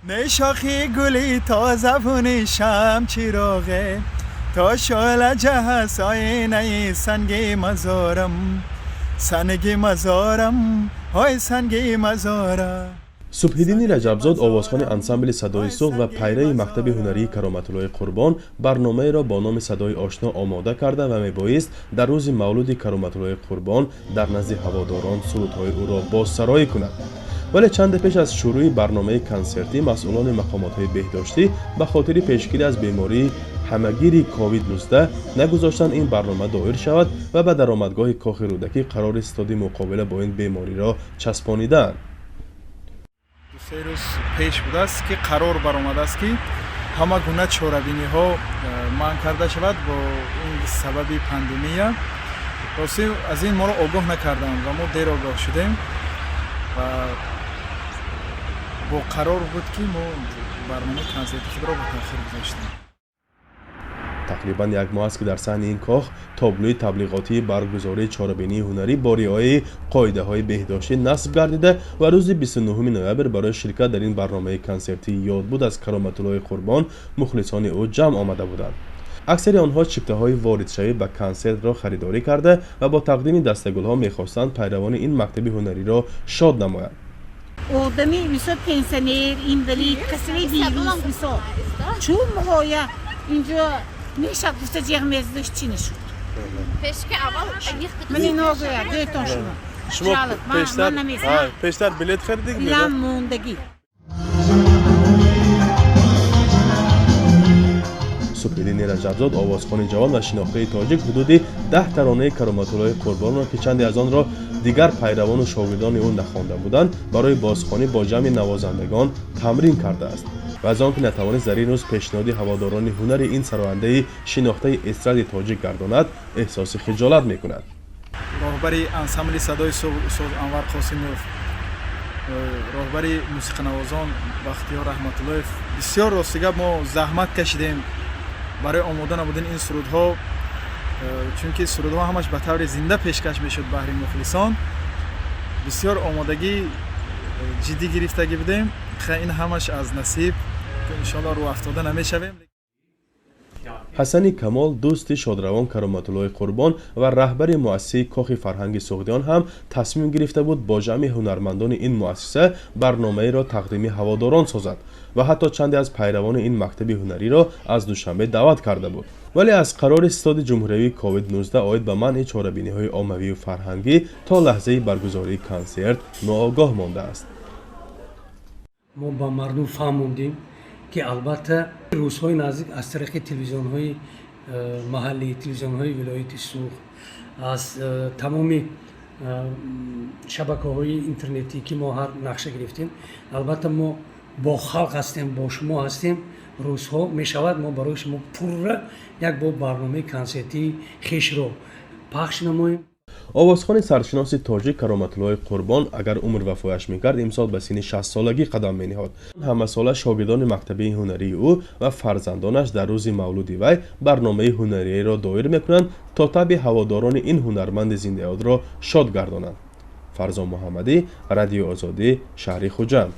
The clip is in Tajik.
Нешохи гули тозаву нишам чироғе, то шӯъла ҷаҳад оинаи санги мазорам, санги мазорам, ҳой санги мазорам. Субҳиддини Раҷабзод, овозхони ансамбли «Садои Суғд» ва пайрави мактаби ҳунарии Кароматуллои Қурбон, барномаеро бо номи «Садои ошно» омода карда ва мебоист дар рӯзи мавлуди Кароматуллои Қурбон дар назди ҳаводорон сурудҳои ӯро бозсароӣ кунад. Вале чанде пеш аз шурӯи барномаи консертӣ масъулони мақомотҳои беҳдоштӣ ба хотири пешгирӣ аз бемории ҳамагири ковид-19 нагузоштанд ин барнома доир шавад ва ба даромадгоҳи Кохи Рӯдакӣ қарори ситоди муқобила бо ин бемориро часпонидаанд. 2-3 рӯз пеш будааст, ки қарор баромадааст, ки ҳама гуна чорабиниҳо манъ карда шавад бо ин сабаби пандемия. Ростӣ, аз ин моро огоҳ накарданд ва мо дер огоҳ шудем ва бо қарор буд, ки мо барномаи консерти худро ба таъхир гузоштем. Тақрибан як моҳ аст, ки дар саҳни ин кох тоблӯи таблиғотии баргузории чорабинии ҳунарӣ бо риояи қоидаҳои беҳдоштӣ насб гардида ва рӯзи 29 ноябр барои ширкат дар ин барномаи консертии ёдбуд аз Кароматуллои Қурбон мухлисони ӯ ҷамъ омада буданд. Аксари онҳо чиптаҳои воридшавӣ ба консертро харидорӣ карда ва бо тақдими дастагулҳо мехостанд пайравони ин мактаби ҳунариро шод намоянд. Одами, мисол, пенсионер, инвалид, касали вирус, мисол, чун моя инҷо мешад гуфта ҷеғ мезадаш, чӣ нашуд? Ман ино гӯяд, гӯятон шумо. Шумо пештар билет харидед? Дилам мондагӣ. Субҳиддини Раҷабзод, овозхони ҷавон ва шинохтаи тоҷик, ҳудуди 10 таронаи Кароматуллои Қурбонро, ки чанде аз онро дигар пайравону шогирдони ӯ нахонда буданд, барои бозхонӣ бо ҷамъи навозандагон тамрин кардааст ва аз он ки натавонист дар ин рӯз пешниҳоди ҳаводорони ҳунари ин сарояндаи шинохтаи эстради тоҷик гардонад, эҳсоси хиҷолат мекунад. Роҳбари ансамбли «Садои Суғд» устоз Анвар Қосимов, роҳбари мусиқанавозон Бахтиёр Раҳматуллоев, бисёр, рости гап, мо заҳмат кашидем барои омода намудани ин сурудҳо, чунки сурудҳо ҳамаш ба таври зинда пешкаш мешуд баҳри мухлисон. Бисёр омодагӣ ҷиддӣ гирифтагӣ будем. Ин ҳамаш аз насиб, иншоалло рӯ афтода намешавем. Ҳасани Камол, дӯсти шодравон Кароматуллои Қурбон ва раҳбари муассисаи Кохи фарҳанги Суғдиён, ҳам тасмим гирифта буд бо ҷамъи ҳунармандони ин муассиса барномаеро тақдими ҳаводорон созад ва ҳатто чанде аз пайравони ин мактаби ҳунариро аз Душанбе даъват карда буд. Вале аз қарори ситоди ҷумҳуриявии ковид-19 оид ба манъи чорабиниҳои оммавию фарҳангӣ то лаҳзаи баргузории консерт ноогоҳ мондааст. Мо ба мардум фаҳмондем, ки албатта рӯзҳои наздик аз тариқи телевизионҳои маҳаллӣ, телевизионҳои вилояти Суғд, аз тамоми шабакаҳои интернетӣ, ки мо ҳар нақша гирифтем, албатта мо бо халқ ҳастем, бо шумо ҳастем. Рӯзҳо мешавад, мо барои шумо пурра як бо барномаи консертии хешро пахш намоем. Овозхони саршиноси тоҷик Кароматуллои Қурбон, агар умр вафояш мекард, имсол ба синни 60-солагӣ қадам мениҳод. Ҳамасола шогирдони мактабии ҳунарии ӯ ва фарзандонаш дар рӯзи мавлуди вай барномаи ҳунариеро доир мекунанд, то табъи ҳаводорони ин ҳунарманди зиндаёдро шод гардонанд. Фарзон Муҳаммадӣ, Радиои Озодӣ, шаҳри Хуҷанд.